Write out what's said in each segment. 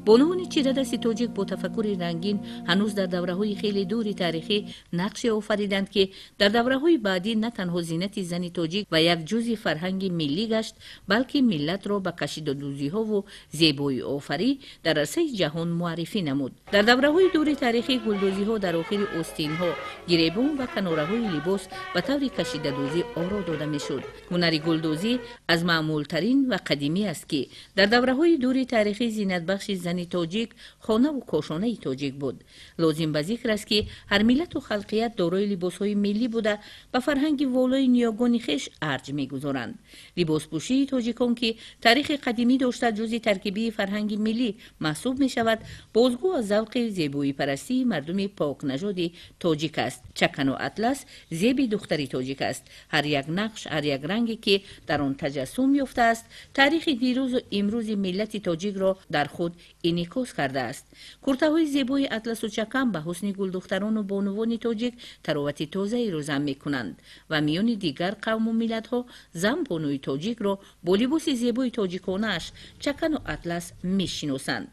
Бонувони чирадасти тоҷик бо тафаккури рангин ҳанӯз дар давраҳои хеле дури таърихӣ нақше офариданд, ки дар давраҳои баъдӣ на танҳо зинати зани тоҷик ва як ҷузъи фарҳанги миллӣ гашт, балки миллатро ба кашидадӯзиҳову зебоиофарӣ дар арсаи ҷаҳон муаррифӣ намуд. Дар давраҳои дури таърихӣ гулдӯзиҳо дар охири остинҳо, гиребон ва канораҳои либос ба таври кашидадӯзӣ оро дода мешуд. Ҳунари гулдӯзӣ аз маъмултарин ва қадимӣ аст, ки дар давраҳои дури таърихӣ зинатбахши зани тоҷик, хонаву кошонаи тоҷик буд. Лозим ба зикр аст, ки ҳар миллату халқият дорои либосҳои миллӣ буда, ба фарҳанги волои ниёгони хеш арҷ мегузоранд. Либоспӯшии тоҷикон, ки таърихи қадимӣ дошта, ҷузъи таркибии фарҳанги миллӣ маҳсуб мешавад, бозгӯ аз завқи зебоипарастии мардуми покнажоди тоҷик аст. Чакану атлас зеби духтари тоҷик аст. Ҳар як нақш, ҳар як ранге, ки дар он таҷассум ёфтааст, таърихи дирӯзу имрӯзи миллати тоҷикро дар худ инъикос кардааст. Куртаҳои зебои атласу чакан ба ҳусни гулдухтарону бонувони тоҷик таровати тозаеро зам мекунанд ва миёни дигар қавму миллатҳо зан бонуи тоҷикро бо либоси зебои тоҷиконааш чакану атлас мешиносанд.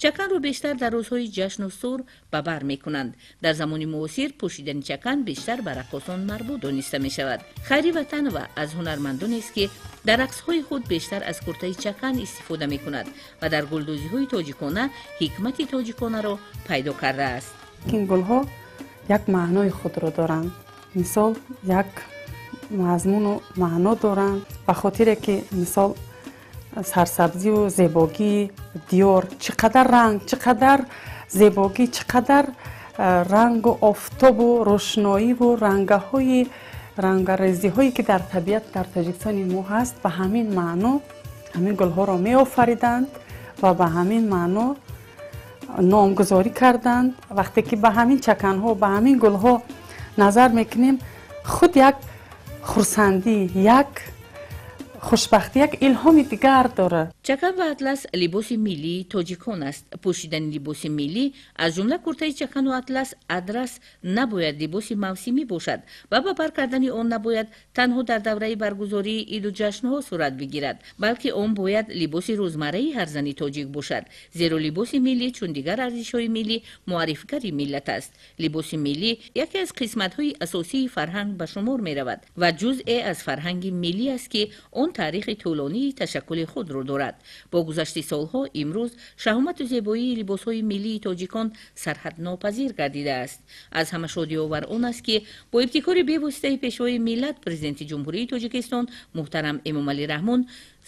Чаканро бештар дар рӯзҳои ҷашну сур ба бар мекунанд. Дар замони муосир пӯшидани чакан бештар ба раққосон марбут дониста мешавад. Хайри Ватанова аз ҳунармандонест, ки дар рақсҳои худ бештар аз куртаи чакан истифода мекунад ва дар гулдӯзиҳои тоҷикона ҳикмати тоҷиконаро пайдо кардааст. Ин гулҳо як маънои худро доранд, мисол, як мазмуну маъно доранд, ба хотире ки, мисол, сарсабзию зебогии диёр, чӣ қадар ранг, чӣ қадар зебогӣ, чӣ қадар рангу офтобу рӯшноиву рангаҳои рангарезиҳое, ки дар табиат, дар Тоҷикистони мо ҳаст, ба ҳамин маъно ҳамин гулҳоро меофариданд ва ба ҳамин маъно номгузорӣ карданд. Вақте ки ба ҳамин чаканҳо, ба ҳамин гулҳо назар мекунем, худ як хурсандӣ, як хушбахтӣ, як илҳоми дигар дорад. Чакан ва атлас либоси миллии тоҷикон аст. Пӯшидани либоси миллӣ, аз ҷумла куртаи чакану атлас адрас, набояд либоси мавсимӣ бошад ва ба бар кардани он набояд танҳо дар давраи баргузории иду ҷашнҳо сурат бигирад, балки он бояд либоси рӯзмарраи ҳар зани тоҷик бошад, зеро либоси миллӣ, чун дигар арзишҳои миллӣ, муаррифгари миллат аст. Либоси миллӣ яке аз қисматҳои асосии фарҳанг ба шумор меравад ва ҷузъе аз фарҳанги миллӣ аст, ки он таърихи тӯлонии ташаккули худро дорад. Бо гузашти солҳо имрӯз шаҳомату зебоии либосҳои миллии тоҷикон сарҳаднопазир гардидааст. Аз ҳама шодиовар он аст, ки бо ибтикори бевоситаи Пешвои миллат, Президенти Ҷумҳурии Тоҷикистон муҳтарам Эмомалӣ Раҳмон,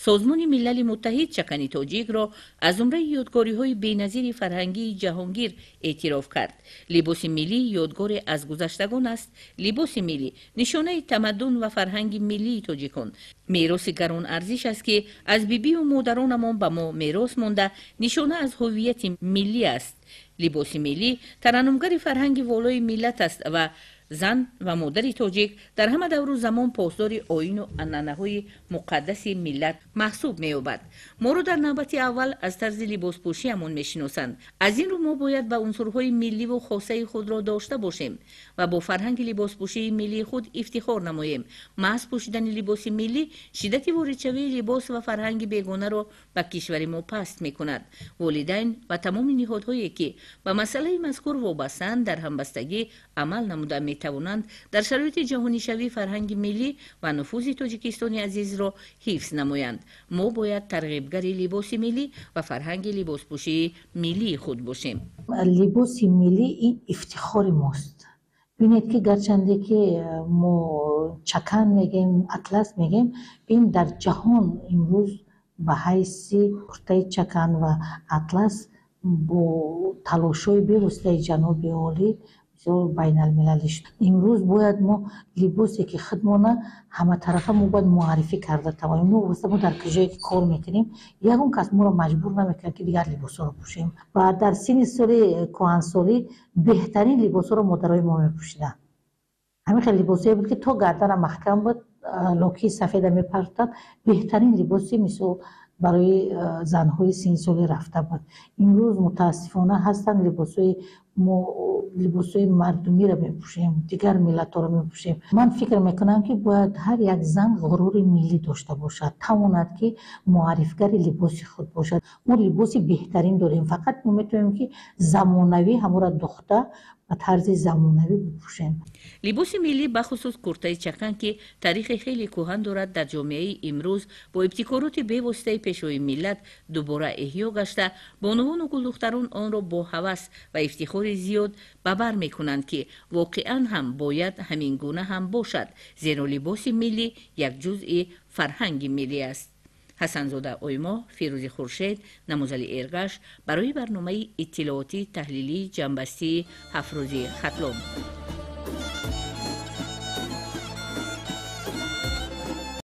Созмони Милали Муттаҳид чакани тоҷикро аз зумраи ёдгориҳои беназири фарҳангии ҷаҳонгир эътироф кард. Либоси миллӣ ёдгоре аз гузаштагон аст. Либоси миллӣ нишонаи тамаддун ва фарҳанги миллии тоҷикон, мероси гаронарзиш аст, ки аз бибию модаронамон ба мо мерос монда, нишона аз ҳуввияти миллӣ аст. Либоси миллӣ тараннумгари фарҳанги волои миллат аст ва зан ва модари тоҷик дар ҳама давру замон посдори оину анъанаҳои муқаддаси миллат маҳсуб меёбад. Моро дар навбати аввал аз тарзи либоспӯшиамон мешиносанд. Аз ин рӯ мо бояд ба унсурҳои милливу хосаи худро дошта бошем ва бо фарҳанги либоспӯшии миллии худ ифтихор намоем. Маҳз пӯшидани либоси миллӣ шиддати воридшавии либос ва фарҳанги бегонаро ба кишвари мо паст мекунад. Волидайн ва тамоми ниҳодҳое, ки ба масъалаи мазкур вобастаанд, дар ҳамбастагӣ амал намуда метавонанд дар шароити ҷаҳонишавӣ фарҳанги миллӣ ва нуфузи Тоҷикистони азизро ҳифз намоянд. Мо бояд тарғибгари либоси миллӣ ва фарҳанги либоспӯшии миллии худ бошем. Либоси миллӣ ин ифтихори мост. Бинед, ки гарчанде ки мо чакан мегем, атлас мегем, ин дар ҷаҳон имрӯз ба ҳайси куртаи чакан ва атлас бо талошҳои бевоситаи ҷаноби олӣ бисёр байналмилалӣ шуд. Имрӯз бояд мо либосе, ки худмона ҳаматарафа мо бояд муаррифӣ карда тавонем. Новобаста мо дар куҷое ки кор мекунем, ягон кас моро маҷбур намекунад, ки дигар либосҳоро пӯшем. Ва дар синни соли кӯҳансолӣ беҳтарин либосҳоро модарои мо мепӯшиданд. Ҳамин хел либосҳое буд, ки то гардана маҳкам буд, локии сафеда мепартад. Беҳтарин либоси, мисол, барои занҳои синни соли рафта буд. Имрӯз, мутаассифона, ҳастанд либосҳои Мо либосҳои мардумиро мепӯшем, дигар миллатҳоро мепӯшем. Ман фикр мекунам, ки бояд ҳар як зан ғурури миллӣ дошта бошад, тавонад, ки муаррифгари либоси худ бошад. Мо либоси беҳтарин дорем, фақат мо метавонем, ки замонавӣ ҳамонро духта, ба тарзи замонавӣ бипӯшем. Либоси миллӣ, бахусус куртаи чакан, ки таърихи хеле кӯҳан дорад, дар ҷомеаи имрӯз бо ибтикороти бевоситаи Пешвои миллат дубора эҳё гашта, бонувону гулдухтарон онро бо ҳавас ва ифтихори зиёд ба бар мекунанд, ки воқеан ҳам бояд ҳамин гуна ҳам бошад, зеро либоси миллӣ як ҷузъи фарҳанги миллӣ аст. Ҳасанзода Оймо, Фирӯзи Хуршед, Намозали Эргаш барои барномаи иттилоотӣ таҳлилии ҷамъбастии ҳафтрӯзи Хатлон.